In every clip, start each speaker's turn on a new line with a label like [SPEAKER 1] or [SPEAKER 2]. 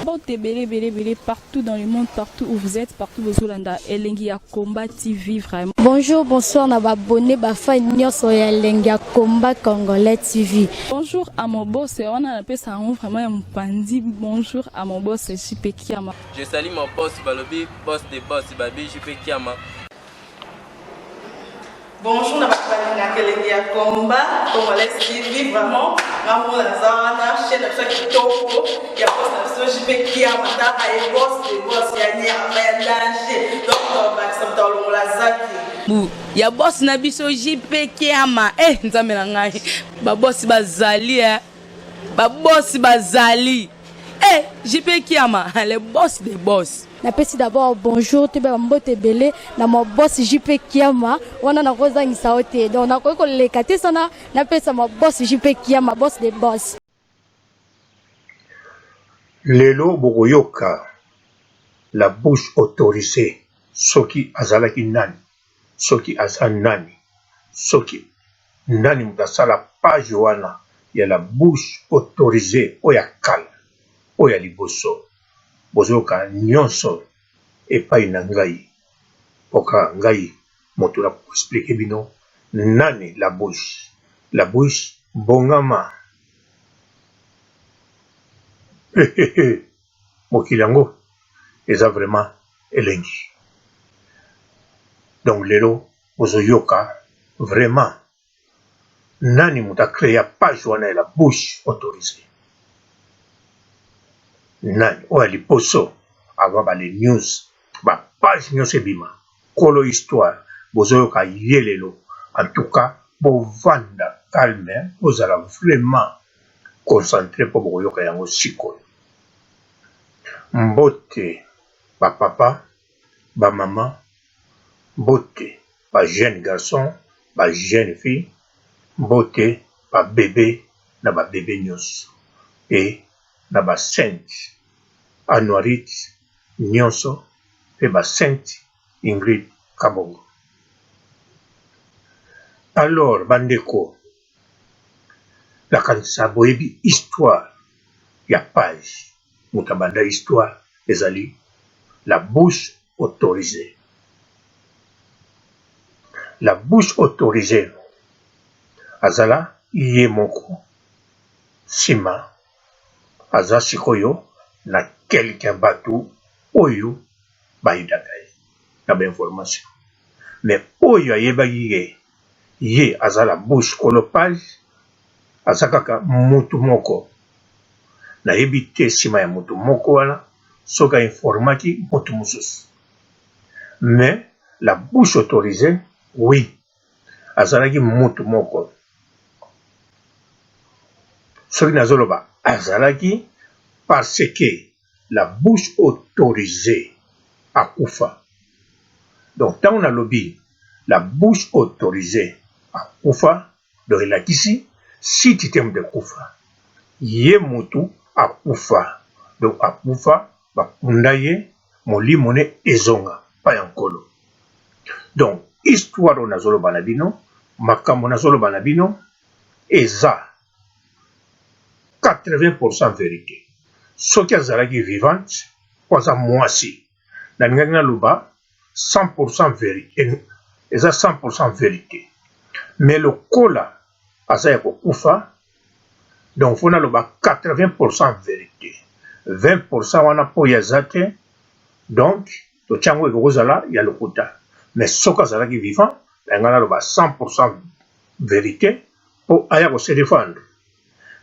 [SPEAKER 1] Mbote ebele ebele ebele partout dans le monde, partout où vous êtes, partout bozolanda Elengi ya Combat TV vraiment.
[SPEAKER 2] Bonjour, bonsoir na ba abonné ba fan nyonso ya Elengi ya Combat Congolais TV.
[SPEAKER 1] Bonjour à mon boss, wana napesa yango vraiment ya mopanzi. Bonjour à mon boss JP Kiama.
[SPEAKER 3] Je salue mon boss balobi boss de boss babi JP Kiama.
[SPEAKER 4] Bonjour na bato balingaka elengi ya combat congolais TV vraiment nga mona naza wana chaîne na biso ya kitoko ya boss na biso JP Kiama taka ye boss de boss ya nyama ya danger donc tobakisa moto alongola zaki
[SPEAKER 5] bu ya boss na biso JP Kiama eh nzambe na ngai ba boss bazali eh ba boss bazali eh JP Kiama le boss de boss.
[SPEAKER 2] Napesi d'abord bonjour toyeba ba mbote ebele na ma boss JP Kiama wana nakozangisa yo te donc nakoki koleka te sana napesa ma boss JP Kiama boss de boss.
[SPEAKER 6] Lelo bokoyoka la bouche autorisee soki azalaki nani, soki aza nani, soki nani moto asala page wana ya la bouche autorisee oyo ya kala, oyo ya liboso. Bozoyoka nionso epayi na ngai po kaka ngai moto nako expliquer bino nani la bouche. La bouche bongama hehehe mokili yango eza vraiment elengi donc lelo bozoyoka vraiment Nani moto a crea page wana ya la bouche autorisee? Nani oyo ya liboso avant ba les news ba page nionso ebima kolo histoire bozoyoka ye lelo en tout cas bovanda calme bozala vraiment concentre po bokoyoka yango sikoyo. Mbote ba papa ba maman mbote ba jeune garçon ba jeune fille mbote ba bebe na ba bebe nionso pe na ba sainte anuarite nionso pe ba sainte Ingrid kabongo alors ba ndeko nakanisa boyebi histoire ya page moto abanda histoire ezali la bouche autorisee La bouche autorisee azala ye moko sima aza sikoyo na quelques batu oyo ba aidaka ye na ba information mais oyo ayebaki ke ye aza la bouche kolo page aza kaka mutu moko nayebi te sima ya mutu moko wana soki a informaki mutu mosusu mais la bouche autorisee oui azalaki mutu moko soki nazoloba azalaki parce que la bouche autorisee akufa donc tango nalobi la bouche autorisee akufa donc elakisi site te mutu ekufa ye mutu akufa donc akufa bakunda ye molimo ne ezonga pa ya nkolo donc histoire oyo nazoloba na bino makambo nazoloba na bino eza 80% verite soki azalaki vivante po aza mwasi nalingaki naloba 100% verite eza 100% verite mais lokola aza ya kokufa donc faut naloba 80% verite 20% wana po ye aza te donc totia yango ekoki kozala ya lokuta mais soki azalaki vivant nalingaki naloba 100% verite po aya ko se defendre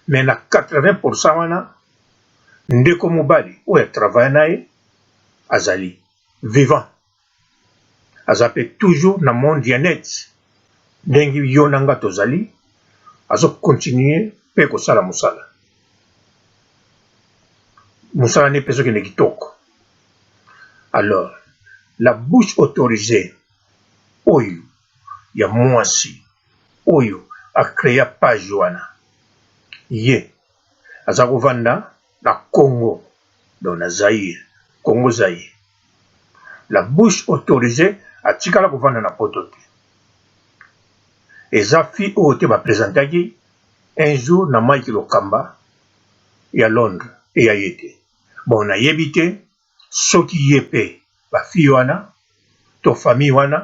[SPEAKER 6] mais na 80% wana ndeko mobali oyo a travailla na ye azali vivant aza pe toujours na monde ya net ndenge yo na nga tozali azo continuer pe kosala mosala mosala ne pe ezokende kitoko alors la bouche autorisee oyo ya mwasi oyo a crea page wana ye aza kovanda na Congo donc na Zaïre Congo Zaïre la bouche autorisee atikala kovanda na poto te eza fille oyo te ba presentaki un jour na Mike Lokamba ya Londres eya ye te. Bon nayebi te soki ye pe ba fille wana to famille wana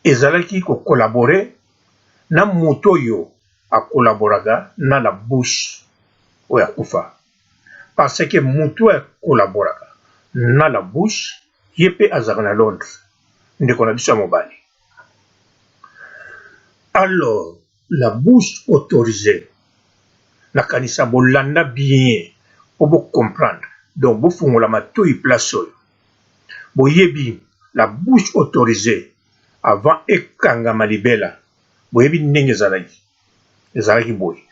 [SPEAKER 6] ezalaki ko collaborer na moto oyo a collaboraka na la bouche oyo akufa parce que mutu oyo a collaboraka na la bouche ye pe azalaka na Londres ndeko na biso ya mobali. Alors la bouche autorisee nakanisa bolanda bien po bo comprendre donc bofungola matoyi place oyo boyebi la bouche autorisee avant ekangama libela boyebi ndenge ezalaki ezalaki boye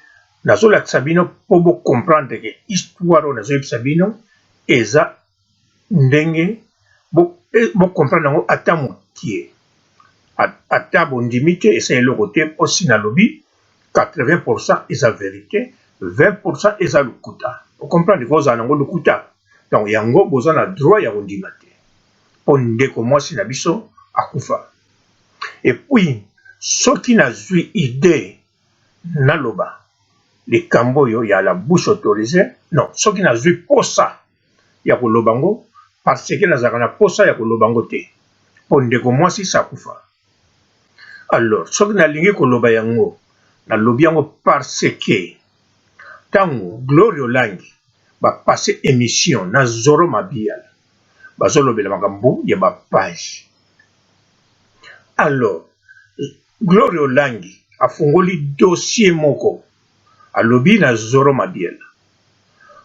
[SPEAKER 6] nazolakisa bino po bo comprendre ke histoire oyo nazoyebisa bino eza ndenge bo, eh, bo comprendre yango ata mokie ata bondimi te esa eloko te mpo si nalobi 80% eza verite 20% eza lokuta ocomprendre kozala nango lokuta donc yango boza na droit ya kondima te mpo ndeko mwasi na biso akufa epuis soki nazwi idee naloba likambo oyo ya la bouche autorisee non soki nazwi posa ya koloba ngo parce que nazalaka na posa ya koloba ngo te po ndeko mwasi si akufa alors soki nalingi koloba yango nalobi yango parce que tango Gloria Olangi ba passe emission na Zoro Mabiala bazolobela makambo ya ba page alors Gloria Olangi afungoli dossier moko alobi na Zoro Mabiala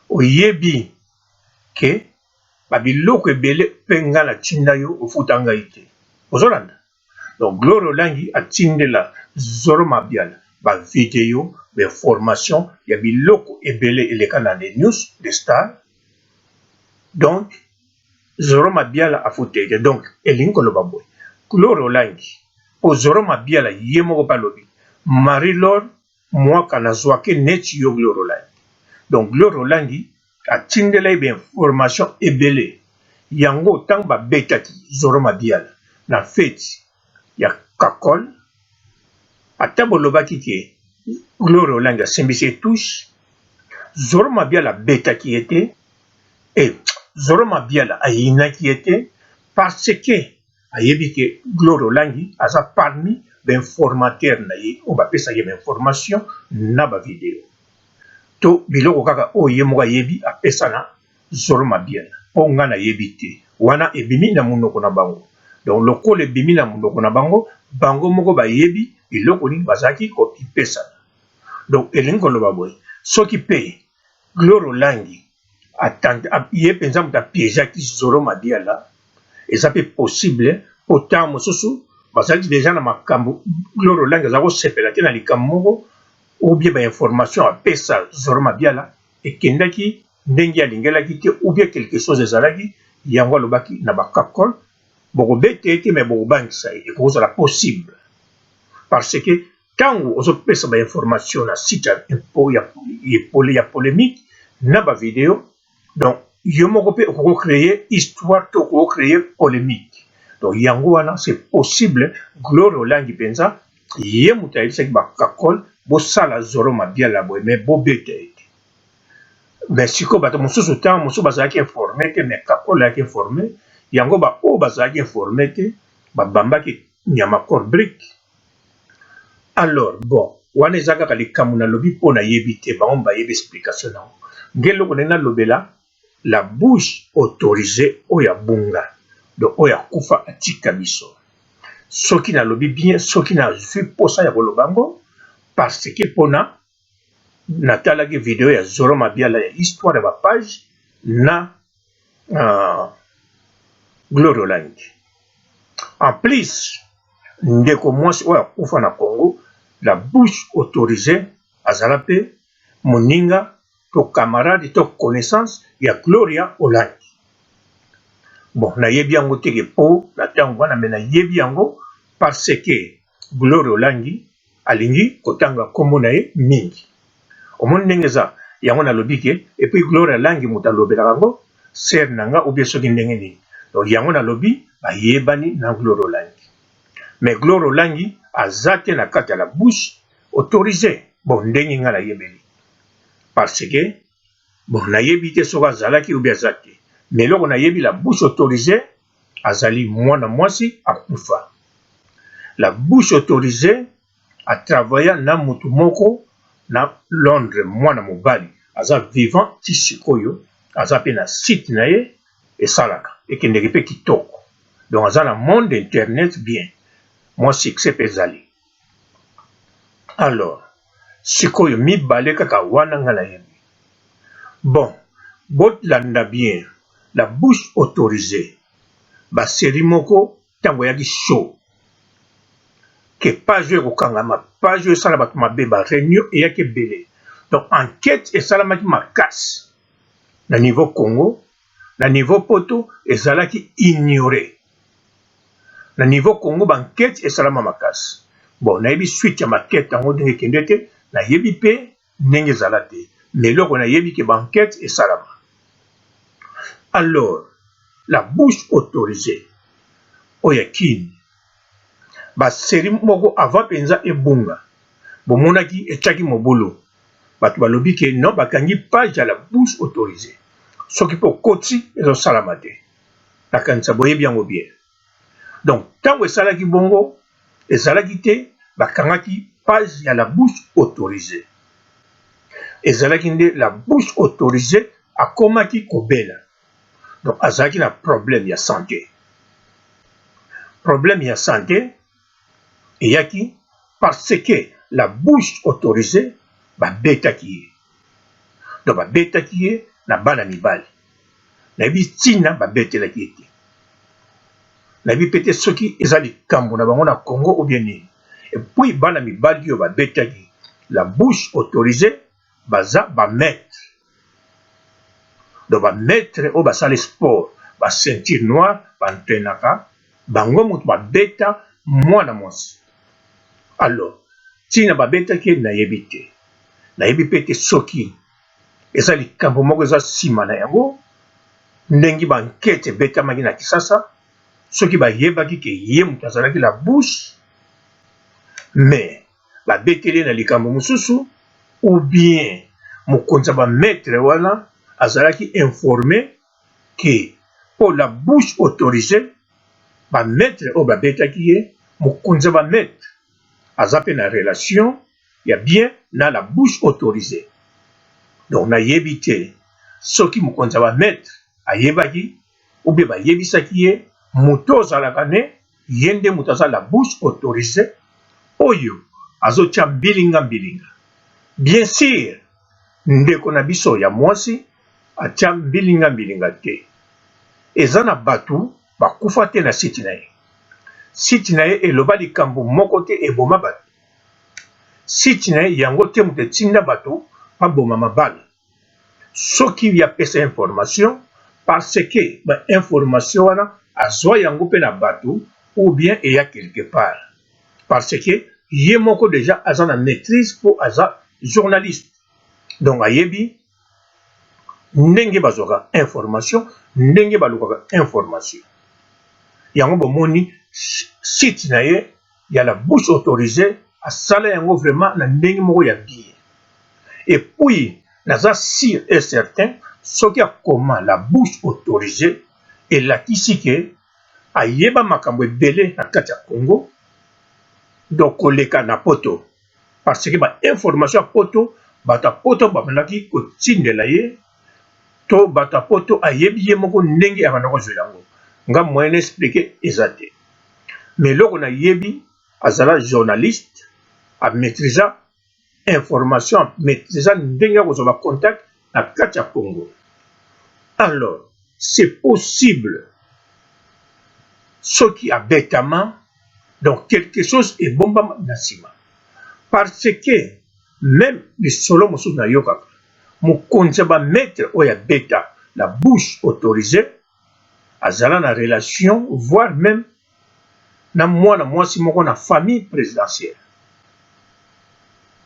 [SPEAKER 6] Oyebi ke ba biloko ebele pe nga na tinda yo ofuta ngai te. Ozolanda? Donc Gloria Olangi atindela Zoro Mabiala ba video, ba information ya biloko ebele eleka na les news de star. Donc Zoro Mabiala afuta ye te. Donc elingi koloba boye Gloria Olangi po Zoro Mabiala ye moko pe alobi Marie Laure Mwaka nazwake neti yo Gloria Olangi. Donc Gloria Olangi atindela ye ba information ebele. Yango tango babetaki Zoro Mabiala na feti ya Kakol, ata bolobaki ke Gloria Olangi asimbisi ye touche, Zoro Mabiala abetaki ye te et Zoro Mabiala ayinaki ye te parce que Ayebi ke Gloria Olangi aza parmi ba informateurs na ye oyo bapesaka ye ba informations na ba videos to biloko kaka oyo ye moko ayebi apesa na Zoro Mabiala po nga nayebi te wana ebimi na munoko na bango donc lokola ebimi na munoko na bango bango moko bayebi biloko nini bazalaki kopesana donc elingi koloba boye soki pe Gloria Olangi ye penza moto a piègeaki Zoro Mabiala eza pe possible po tango mosusu bazalaki dejà na makambo Gloria Olangi aza kosepela te na likambo moko ou bien ba information apesa Zoro Mabiala ekendaki ndenge alingelaki te ou bien quelque chose ezalaki yango alobaki na ba kakol bokobeta ye te mais bokobangisa ye ekokozala possible parce que Tango ozo pesa ba information na site ya polemique na ba video donc yo moko pe okoki ko creer histoire to okoki ko creer polemique donc yango wana c'est possible Gloria Olangi penza ye mutu ayebisaki ba kakol bosala Zoro Mabiala boye mais bobeta ye te mais sikoyo bato mosusu tango mosusu bazalaki informe te mais kakol ayaki informe yango ba oyo bazalaki informe te babambaki nyama corps brique Alors bon wana eza kaka likambo nalobi po nayebi te bango bayebi explication nango nge eloko ndenge nalobela la bouche autorisee oyo abunga donc oyo akufa atika biso soki nalobi bien soki nazui posa ya koloba yango parce que pona natalaki video ya Zoro Mabiala ya histoire ya ba page na Gloria Olangi en plus ndeko mwasi oyo akufa na Congo la bouche autorisee azala pe moninga to camarade to connaissance ya Gloria Olangi bon nayebi yango te ke po na tango wana mais nayebi yango parce que Gloria Olangi alingi kotanga kombo na ye mingi omoni ndenge eza yango nalobi ke et puis Gloria Olangi moto alobelaka yango sœur na nga ou bien soki ndenge nini donc yango nalobi bayebani na Gloria Olangi mais Gloria Olangi aza te na kati ya la bouche autorisee bon ndenge nga nayebeli parce que. Bon, nayebi te soki azalaki ou bien aza te. Mais eloko nayebi, la bouche autorisée azali mwana mwasi akufa. La bouche autorisée a travailla na mutu moko na Londres, mwana mobali aza vivant ti sikoyo, aza pe na site na ye esalaka, ekendeke pe kitoko. Donc aza na monde internet bien, mwa succès pe ezali. Alors sikoyo mibale kaka wana nga nayebi. Bon, bolanda bien, la bouche autorisee ba serie moko tango eyaki show que page oyo ekokangama, page oyo esala bato mabe, ba reunion eyaki ebele. Donc enquete esalamaki makasi na niveau Congo, na niveau poto ezalaki ignore. Na niveau Congo ba enquete esalama makasi. Bon, nayebi suite ya maquette yango ndenge ekende te, nayebi pe ndenge ezala te, mais eloko nayebi ke ba enquete esalama. Alors la bouche autorisee oyo ya Kin, ba serie moko avant penza ebunga, bomonaki etiaki mobulu, bato balobi ke non, bakangi page ya la bouche autorisee, soki pe okoti ezosalama te. Nakanisa boyebi yango bien. Donc tango esalaki bongo, ezalaki te bakangaki page ya la bouche autorisee, ezalaki nde la bouche autorisee akomaki kobela, donc azalaki na problème ya sante. Problème ya sante eyaki parce que la bouche autorisee babetaki ye, donc babetaki ye na bana mibali. Nayebi ntina babetelaki ye te, nayebi pe te soki eza likambo na bango na Congo ou bien nini. Et puis bana mibali oyo babetaki la bouche autorisee baza ba maitre, donc ba maitre oyo basali sport, ba ceinture noire, ba entrainaka bango moto babeta mwana mwasi. Alors ntina babetaki ye nayebi te, nayebi pe te soki eza likambo moko eza nsima na yango, ndenge ba enquete ebetamaki na Kisasa, soki bayebaki ke ye moto azalaki la bouche, mais babeteli ye na likambo mosusu, ou bien mokonzi ya ba maitre wana azalaki informe ke mpo la bouche autorisee ba maitre oyo babetaki ye, mokonzi ya ba maitre aza pe na relation ya bien na la bouche autorisee. Donc nayebi te soki mokonzi ya ba maitre ayebaki ou bien bayebisaki ye moto ozalaka ne ye nde moto aza la bouche autorisee oyo azotia mbilinga mbilinga. Bien sur ndeko na biso ya mwasi atia mbilinga mbilinga te, eza na batu bakufa te na site na ye. Site na ye eloba likambo moko te eboma batu. Site na ye yango te moto etinda bato baboma mabala. Soki ye apesa information parce que ba information wana azwa yango pe na bato ou bien eya quelque part parce que ye moko dejà aza na maitrise po aza journaliste donc ayebi ndenge bazwaka information, ndenge balukaka information. Yango bomoni site na ye ya la bouche autorisee asala yango vraiment na ndenge moko ya bien. Et puis naza sur et certain soki akoma la bouche autorisee elakisi ke ayeba makambo ebele na kati ya Congo donc koleka na poto parce que ba information ya poto bato ya poto babandaki kotindela ye to bato ya poto ayebi ye moko ndenge abanda kozwela yango. Nga moyen na expliquer eza te. Mais eloko nayebi azala journaliste a maitrisa information, a maitrisa ndenge ya kozwa ba contact na kati ya Congo. Alors c'est possible soki abetama donc quelque chose ebombama na sima parce que meme lisolo mosusu nayokaka mokonzi ya ba maitre oyo abeta la bouche autorisee azala na relation voire meme na mwana mwasi moko na famille presidentielle.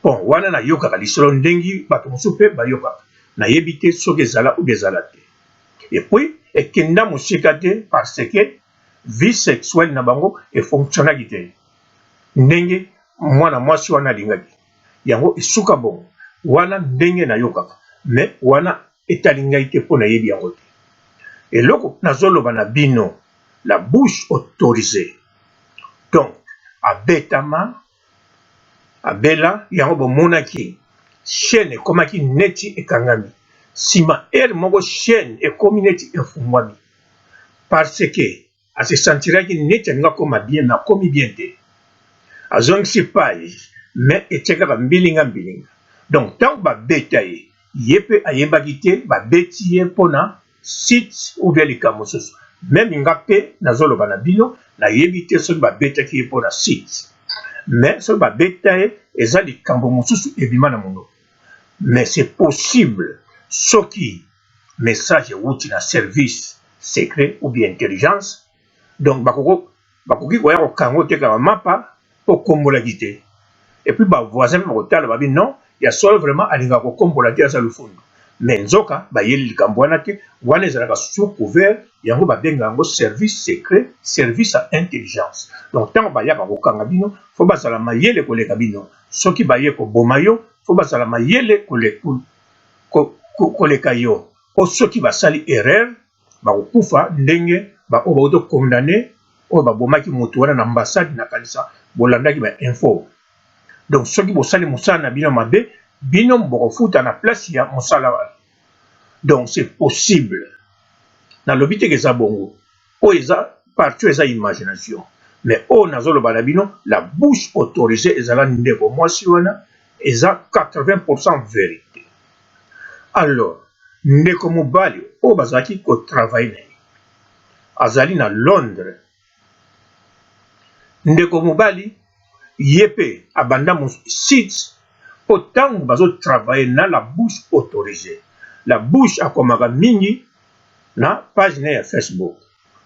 [SPEAKER 6] Bon, wana nayokaka lisolo ndenge bato mosusu mpe bayokaka, nayebi te soki ezala ou bien ezala te. Et puis ekenda mosika te parce que vie sexuelle na bango efonctionnaki te ndenge mwana mwasi wana alingaki yango, esuka bongo wana ndenge nayokaka, mais wana. etali ngai te mpo nayebi yango te. Eloko nazoloba na bino, la bouche autorisee. Donc abetama, abela, yango bomonaki chaine ekomaki neti ekangami. Sima heure moko chaine ekomi neti efungwami parce que a se sentiraki neti alingi akoma bien mais akomi bien te azongisi page mais etie kaka mbilinga mbilinga donc ntango babeta ye ye mpe ayebaki te babeti ye mpona site ou bien likambo mosusu meme nga mpe nazoloba na bino nayebi te soki babetaki ye mpona site mais soki babeta ye eza likambo mosusu ebima na monoko mais c'est possible soki message ewuti na service secret ou bien intelligence donc bakoko bakoki koya kokanga oteka bamapa mpo okombolaki te et puis ba voisin mpe bakotala babi non ya solo vraiment alingaka kokombola te aza lufundu mais nzoka bayeli likambo wana te wana ezalaka sous couvert yango babenga yango service secret service ya intelligence donc ntango bayaka kokanga bino fo bazala mayele koleka bino soki baye koboma yo fo bazala mayele koleka yo po soki basali erreur bakokufa ndenge baoyo bauti condamne oyo babomaki motu wana na ambassade nakanisa bolandaki ba info donc soki bosali mosala na bino mabe bino bokofuta na place ya mosala wana donc c'est possible nalobi te ke eza bongo oyo eza partout eza imagination mais oyo nazoloba na bino la bouche autorisée ezala ndeko mwasi wana eza 80% vérité alors ndeko mobali oyo bazalaki kotravaille na ye azali na Londres ndeko mobali ye mpe abanda site mpo ntango bazotravaille na la bouche autorisée la bouche akomaka mingi na page na ya Facebook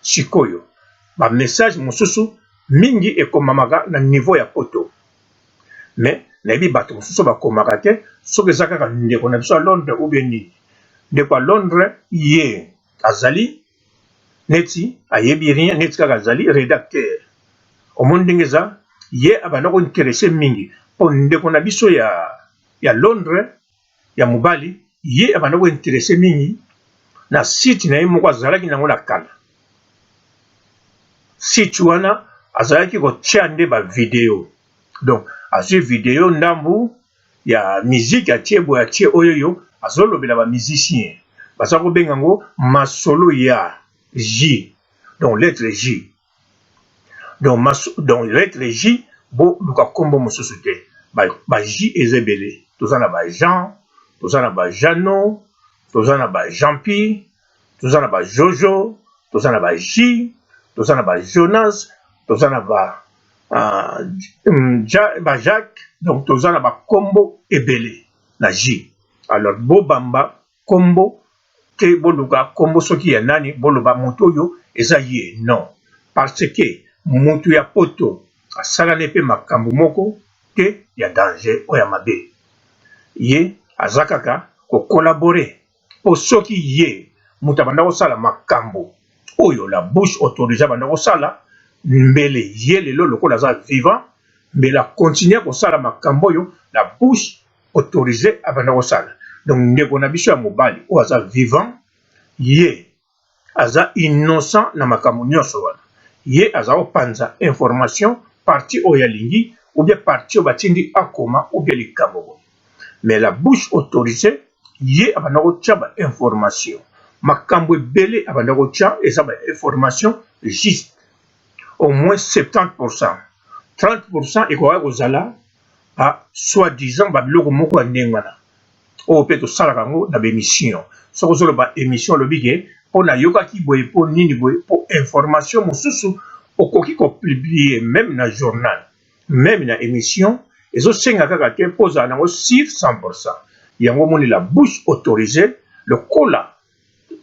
[SPEAKER 6] sikoyo bamessage mosusu mingi ekomamaka na niveau ya poto mais nayebi bato mosusu bakomaka te soki eza kaka ndeko na biso ya Londres ou bien nini ndeko ya Londres ye azali neti ayebi rien neti kaka azali rédacteur omoni ndenge eza ye abanda kointeresse mingi mpo ndeko na biso ya Londres ya mobali ye abanda kointeresse mingi na site na ye moko azalaki nango na kala site wana azalaki kotia nde bavideo donc azwi video ndambu ya musique atie boye atie oyo yo azolobela bamusicien baza kobenga yango masolo ya J donc lettre J donc lettre J boluka nkombo mosusu te ba J eza ebele toza na ba Jean toza na ba Jano toza na ba Jean-Pi toza na ba Jojo toza na ba J toza na ba Jonas toza na ba ba Jacques donc toza na bakombo ebele na J alors bobamba kombo te boluka kombo soki ya nani boloba moto oyo eza ye non parce que moto ya poto asalani mpe makambo moko te ya danger oyo ya mabe ye aza kaka kocollaborer mpo soki ye moto abanda kosala makambo oyo la bouche autorisée abanda kosala mbele ye lelo lokola aza vivant mbele akontinue kosala makambo oyo la bouche autorisée abanda kosala donc ndeko na biso ya mobali oyo aza vivant ye aza innocent na makambo nyonso wana ye aza kopanza information parti oyo alingi ou bien parti oyo batindi akoma ou bien likambo boye mais la bouche autorisée ye abanda kotia bainformation makambo ebele abanda kotia eza bainformation juste au moins 70%, 30% ekoka kozala ba soi-disant babiloko moko ya ndenge wana oyo mpe tosalaka yango na baémission soki ozoloba émission olobi ke mpo nayokaki boye mpo nini boye mpo information mosusu okoki kopublier même na journal même na émission ezosenga kaka te mpo ozala nango sur 100% yango omoni la bouche autorisée lokola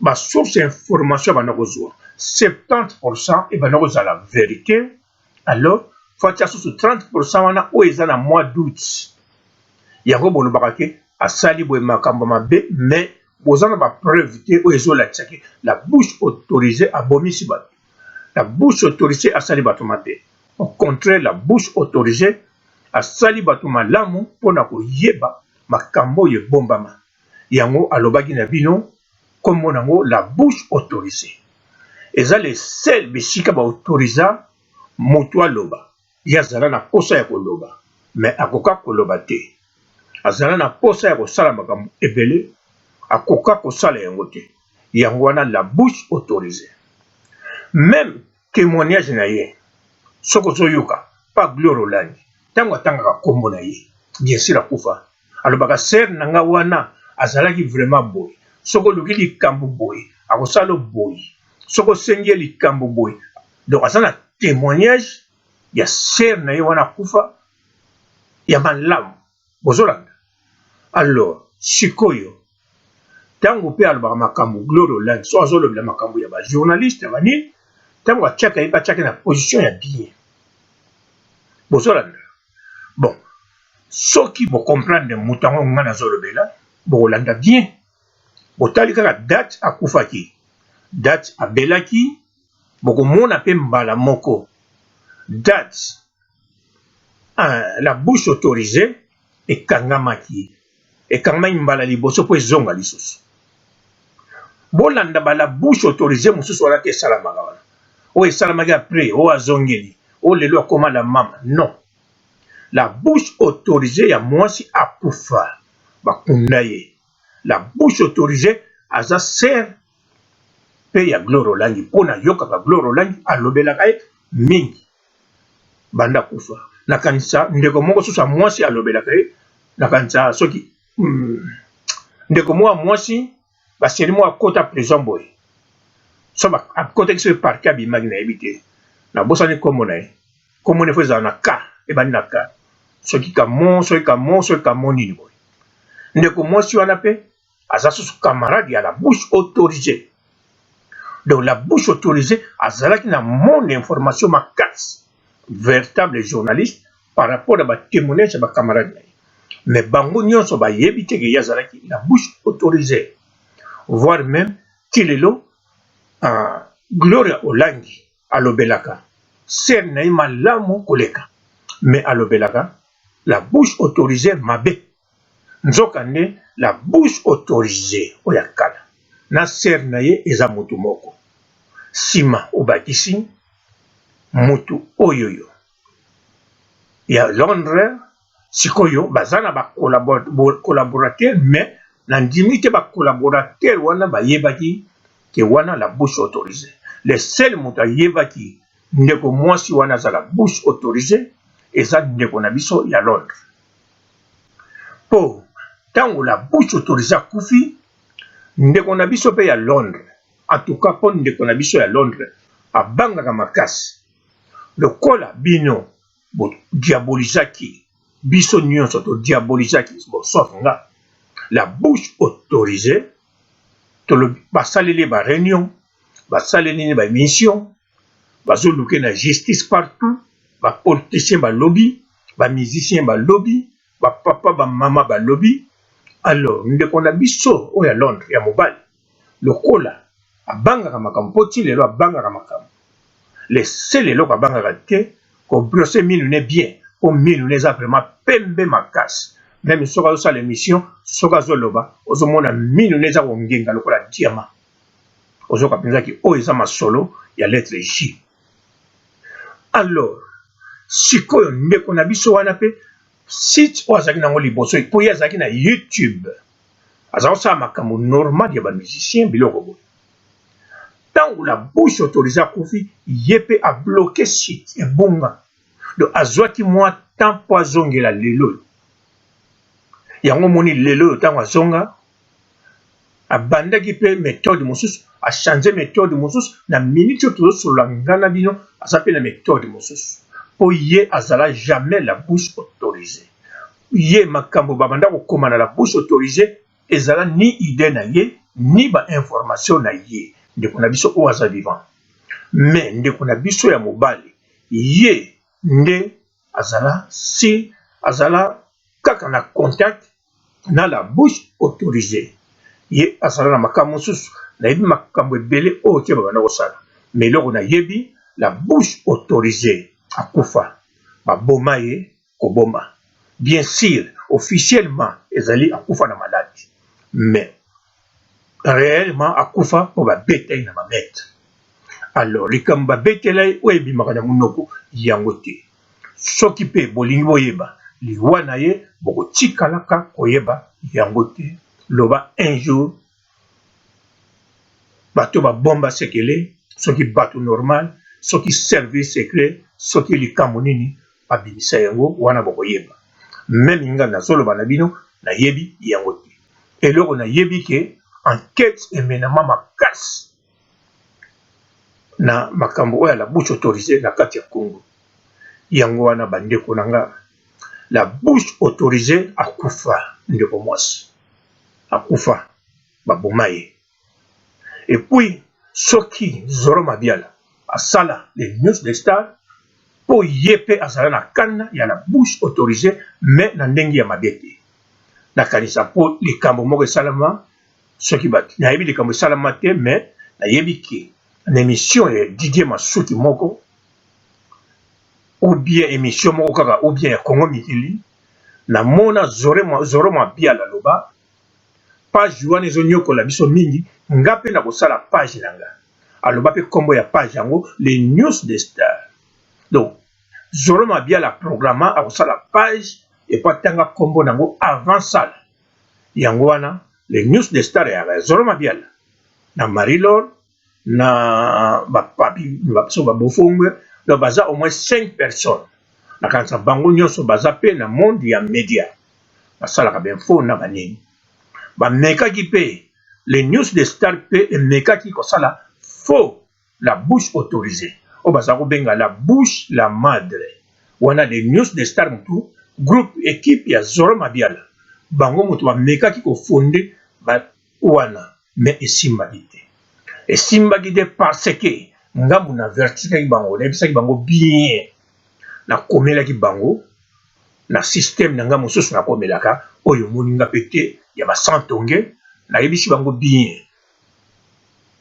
[SPEAKER 6] basource ya information ebanda kozwa 70% ebanda kozala vérité alors faut atia susu 30% wana oyo eza na mois d'août yango bolobaka ke asali boye makambo mabe mais boza na bapreuve te oyo ezolakisa ke la bouche autorisée abomisi bato la bouche autorisée asali bato mabe au contraire la bouche autorisée asali bato malamu mpona koyeba makambo oyo ebombama. Yango alobaki na bino kombo nango la bouche autorisee. Eza le seul bisika ba autorisa mutu aloba. Ye azala na posa ya koloba mais akoka koloba te. Azala na posa ya kosala makambo ebele akoka kosala yango te. Yango wana la bouche autorisee. Meme temoignage na ye soki ozoyoka pa Gloria Olangi tango atangaka kombo na ye bien sur akufa alobaka sœur na nga wana azalaki vraiment boye soki oluki likambo boye akosala boye soki osengi ye likambo boye donc aza na temoignage ya sœur na ye wana akufa ya malamu bozolanda alors sikoyo ntango mpe alobaka makambo Gloria Olangi so azolobela makambo ya ba journaliste ya banini ntango atiaka ye mpe atiaka na position ya bien bozolanda bon soki bocomprendre moto yango ngai nazolobela bokolanda bien botali kaka date akufaki date abelaki bokomona mpe mbala moko date la bouche autorisée ekangamaki ekangamaki mbala liboso mpo ezonga lisusu bolanda ba la bouche autorisée mosusu wana te esalamaka wana oyo esalamaki après oyo azongeli oyo lelo akóma la mama non la bouche autorisée ya mwasi akufa bakunda ye la bouche autorisée aza sœur mpe ya Gloria Olangi mpo nayokaka Gloria Olangi alobelaka ye mingi banda kufa nakanisa ndeko moko susu ya mwasi alobelaka ye nakanisa soki ndeko moko ya mwasi baseli moko akota prison boye so akotaki soki parquet abimaki nayebi te nabosani nkombo na ye nkombo na ye fo ezala na ka ebandi na ka soki kamo soki kamo soki kamo nini boye ndeko mwasi wana mpe aza susu camarade ya la bouche autorisée donc la bouche autorisée azalaki na monde information makasi véritable journaliste par rapport na batémoignage ya bacamarade na ye mais bango nyonso bayebi te ke ye azalaki la bouche autorisée voire même ti lelo Gloria Olangi alobelaka sœur na ye malamu koleka mais alobelaka la bouche autorisée mabe nzoka nde la bouche autorisée oyo ya kala na sœur na ye eza motu moko nsima obakisi motu oyoyo ya Londres sikoyo baza na bacollaborateur mais nandimi te bacollaborateur wana bayebaki ke wana la bouche autorisée le seul moto ayebaki ndeko mwasi wana aza la bouche autorisée eza ndeko na biso ya Londres mpo ntango la bouche autorisée akufi ndeko na biso mpe ya Londres en tout cas mpo ndeko na biso ya Londres abangaka makasi lokola bino bodiabolizaki biso nyonso todiabolizaki bon sauf nga la bouche autorisée basaleli baréunion basaleli nini baémission bazoluke na justice partout bapoliticien balobi bamusicien balobi bapapa bamama balobi alors ndeko na biso oyo ya Londres ya mobali lokola abangaka makambo mpo ti lelo abangaka makambo le seul eloko abangaka te kobrosser minu ne bien mpo minu ne eza vraiment pembe makasi même soki azosala émission soki azoloba ozomona minu ne eza kongenga lokola diamant ozoka mpenzaki oyo eza masolo ya lettre J alors sikoyo ndeko na biso wana mpe site oyo azalaki nango liboso mpo ye azalaki na YouTube aza kosala makambo normal ya bamusicien biloko boye ntango la bouche autorisée akufi ye mpe abloquer site ebonga donc azwaki mwa temps mpo azongela lelo oyo yango omoni lelo oyo ntango azonga abandaki mpe méthode mosusu achanger méthode mosusu na minute oyo tozosolola nga na bino aza mpe na méthode mosusu mpo ye azala jamais la bouche autorisée ye makambo babanda kokóma na la bouche autorisée ezala ni idée na ye ni bainformation na ye ndeko na biso oyo aza vivant mais ndeko na biso ya mobali ye nde azala si azala kaka na contact na la bouche autorisée ye azala na makambo mosusu nayebi makambo ebele oyo te babanda kosala mais eloko nayebi la bouche autorisée akufa baboma ye koboma bien sûr officiellement ezali akufa na maladi. Mais réellement akufa mpo babeta ye na ba mètre. Alors likambo babetela ye oyo ebimaka na monoko yango te. Soki mpe bolingi boyeba liwa na ye, bokotikalaka koyeba yango te. Loba un jour bato babomba sekele, soki bato normal, soki service secret, soki likambo nini, babimisa yango wana bokoyeba. Meme nga nazoloba na bino nayebi yango te. Eloko nayebi ke enquete emenama makasi na makambo oyo ya la bouche autorisee na kati ya Congo. Yango wana bandeko na nga, la bouche autorisee akufa ndeko mwasi, akufa baboma ye. Et puis soki Zoro Mabiala asala les news de star po ye pe azala na kanda ya la bouche autorisee mais na ndenge ya mabe te. Nakanisa po likambo moko esalama soki ba nayebi likambo esalama te mais nayebi ke na emission ya Didier Masuki moko ou bien emission moko kaka ou bien ya Congo Mikili namona Zoro Mabiala aloba page wana ezonyokola biso mingi, nga pe nakosala page na nga. Aloba pe kombo ya page yango les news des stars. Donc Zoro Mabiala programa akosala page epo atanga kombo nango avant sala. Yango wana les news des stars ya Zoro Mabiala na Marie Laure na ba papi so ba bofongwe donc baza au moins 5 personnes nakanisa bango nyonso baza pe na monde ya media basalaka ba info na banini bamekaki pe les news de star pe emekaki kosala faux la bouche autorisée oyo baza kobenga la bouche la madre wana les news de star mutu groupe equipe ya Zoro Mabiala bango moto bamekaki kofonde ba wana mais esimbaki te esimbaki te parce que ngambo na avertisaki bango nayebisaki bango bien nakomelaki bango na système na nga mosusu nakomelaka oyo omoni nga pe te ya ba sans tonge nayebisi bango bien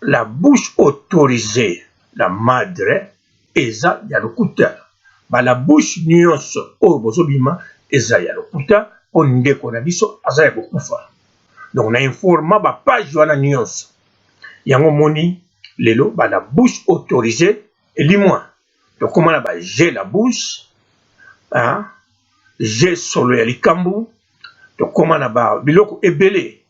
[SPEAKER 6] la bouche autorisée la madre eza ya lokuta ba la bouche nyonso oyo bozobima eza ya lokuta po ndeko na biso aza ya kokufa donc na informa ba page wana nyonso yango moni lelo ba la bouche autorisée elimwa tokoma na ba je la bouche hein, je solo ya likambo tokoma na ba biloko ebele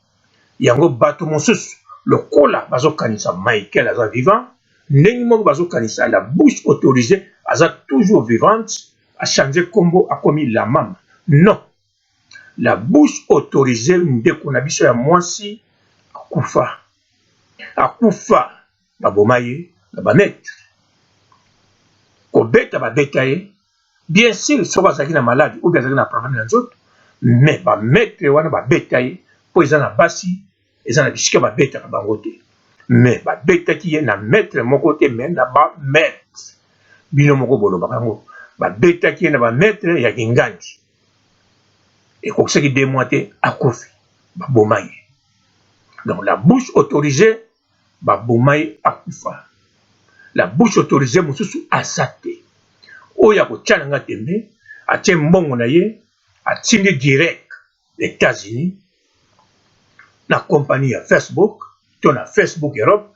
[SPEAKER 6] yango bato mosusu lokola bazokanisa Michael aza vivant ndenge moko bazokanisa la bouche autorisée aza toujours vivante achange kombo akomi la mama non La bouche autorisee ndeko na biso ya mwasi akufa akufa baboma ye na ba maitre kobeta babeta ye bien sur soki azalaki na maladi ou bien azalaki na problème na nzoto mais ba maitre wana babeta ye mpo eza na basi eza na bisika babetaka bango te mais babetaki ye na maitre moko te mais na ba maitre bino moko bolobaka yango babetaki ye na ba maitre ya kingandi ekokisaki deux mois te akufi baboma ye donc la bouche autorisée baboma ye akufa la bouche autorisée mosusu aza te oyo akotia na nga tembe atie mbongo na ye atindi direct Etats-Unis na compagnie ya Facebook to na Facebook Europe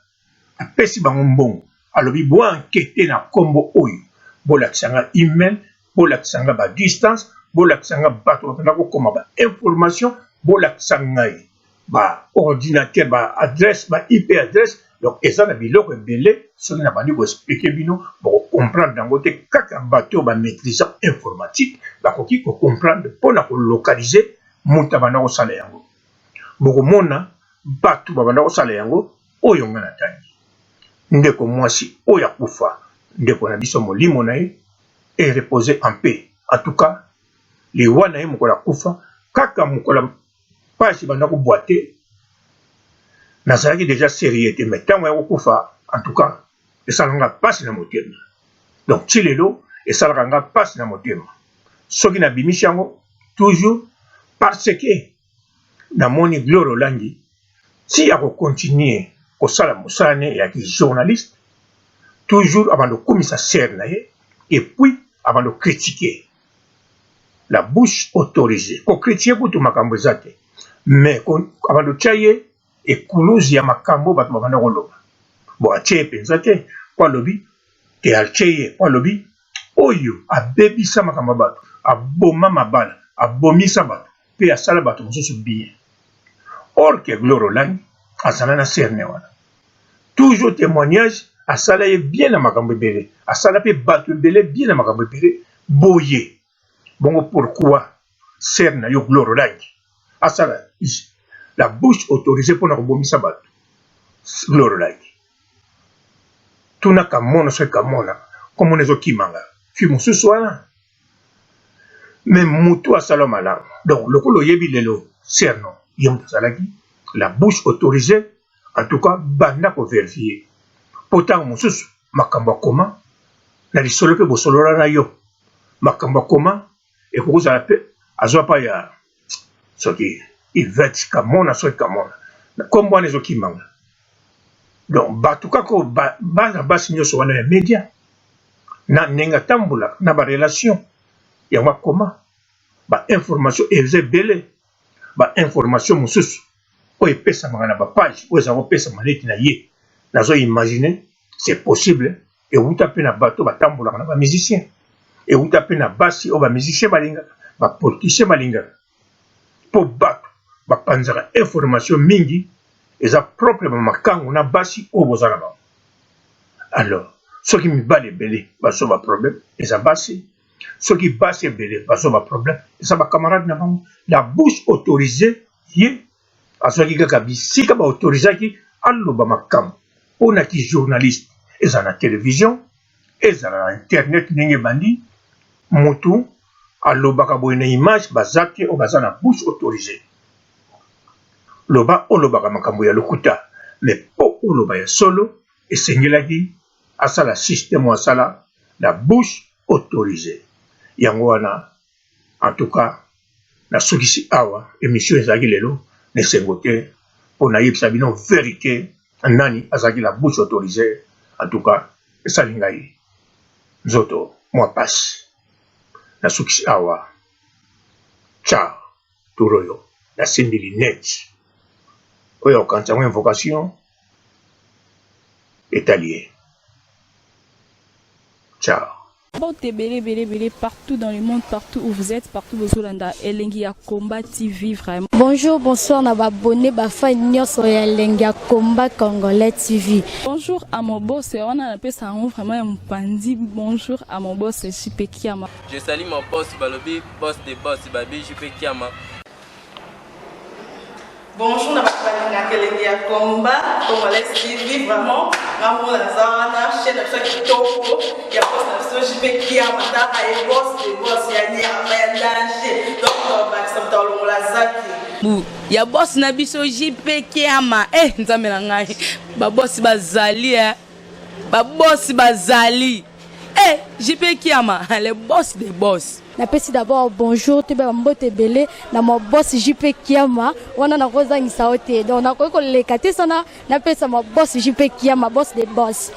[SPEAKER 6] apesi bango mbongo alobi bo enquete na kombo oyo bolakisa nga email bolakisa nga ba distance bolakisa nga bato bakenda kokoma ba information bolakisa ngai ba ordinateur ba adresse ba IP adresse donc eza na biloko ebele soki nabandi ko expliquer bino boko comprendre yango te kaka bato oyo ba maitrisant informatique bakoki ko comprendre mpo na ko localiser moto abanda kosala yango bokomona bato babanda kosala yango oyo nga natangi ndeko mwasi oyo akufa ndeko na biso molimo na ye e repose en paix en tout cas liwa na ye mokolo akufa kaka mokolo page ebanda kobwa te nazalaki deja serieux te mais ntango ya kokufa en tout cas esalaka nga mpasi na motema donc ti lelo esalaka nga mpasi na motema soki nabimisi yango toujours parce que namoni Gloire Olangi ti akocontinue kosala mosala ne ya ki journaliste toujours abanda kokumisa sœur na ye et puis abanda kocritiquer la bouche autorisée kocritiquer kutu makambo eza te. Mais abanda otya ye ekuluzi ya makambo bato babanda koloba. Bon, atie ye mpenza te mpo alobi te, atie ye mpo alobi oyo abebisa makambo ya bato, aboma mabala, abomisa bato mpe asala bato mosusu bien. Or que Gloria Olangi azala na serne wana, toujours témoignage, asala ye bien na makambo ebele, asala mpe bato ebele bien na makambo ebele boye. Bongo pourquoi sœur na yo Gloria Olangi asala la bouche autorisée mpona kobomisa bato? Gloria Olangi, tuna Kamona, soki Kamona komona ezokimanga fi mosusu wana, mais mutu asala malamu. Donc lokola oyebi lelo sœur no ye moto azalaki la bouche autorisée, en tout cas banda kovérifier, mpo ntango mosusu makambo akoma na lisolo mpe bosolola na yo, makambo akoma ekoki kozala mpe azwa pa ya soki Ivete Kamona, soki Kamona nkombo wana ezokimanga. Donc bato kaka oyo, bana basi nyonso wana ya media na ndenge atambolaka na barelation yango, akoma bainformation eza ebele. Bainformation mosusu oyo epesamaka na bapage oyo eza kopesama neti na ye, nazo imagine c'est possible ewuta mpe na bato batambolaka na bamusicien, ewuta mpe na basi oyo bamusicien balingaka, bapoliticien balingaka, mpo bato bapanzaka information mingi eza propre bamakango na basi oyo boza na bango. Alors soki mibali ebele bazwa baproblème, eza basi. Soki basi ebele bazwa baproblème, eza bacamarade na bango. La bouche autorisée, ye azwaki kaka bisika baautorisaki aloba makambo mpona ki journaliste, eza na télévision, ezala na internet. Ndenge ebandi, motu alobaka boye na image, baza te oyo baza na bouche autorisée. Loba, olobaka makambo ya lokuta, mais mpo oloba ya solo, esengelaki asala système, asala la bouche autorisée. Yango wana, en tout cas nasukisi awa émission. Ezalaki lelo na esengo te mpo nayebisa bino vérité, nani azalaki la bouche autorisée. En tout cas esali ngai nzoto mwa pasi. Nasukisi awa, ciao. Tour oyo nasimbi lunette oyo okanisa yango invocation etali ye. Ciao.
[SPEAKER 1] Mbote ebele ebele ebele partout dans le monde, partout où vous êtes, partout bozolanda Elengi ya Combat TV vraiment.
[SPEAKER 2] Bonjour, bonsoir na baabonnés, bafans nyonso ya Elengi ya Combat Congolais TV.
[SPEAKER 1] Bonjour à mon boss, wana napesa yango vraiment ya mopandi. Bonjour à mon boss JP Kiama.
[SPEAKER 3] Je salue mon boss, balobi boss de boss, babi JP Kiama.
[SPEAKER 4] Bonjour na bato balingaka Elengi ya Combat Congolais TV. Vraiment ngamona naza wana, chaîne na biso ya kitoko ya boss na biso JP Kiama. Taka ye, boss de boss ya nyama ya danger. Donc tobakisa moto alongola zaki
[SPEAKER 5] Bu ya boss na biso JP Kiama. E Nzambe na ngai, babosi bazali e, babosi bazali e, JP Kiama, le boss de boss.
[SPEAKER 2] Napesi d'abord bonjour, toyeba bambote ebele na ma boss JP Kiama. Wana nakozangisa yo te, donc nakoki koleka te sana napesa ma boss JP Kiama, boss de boss.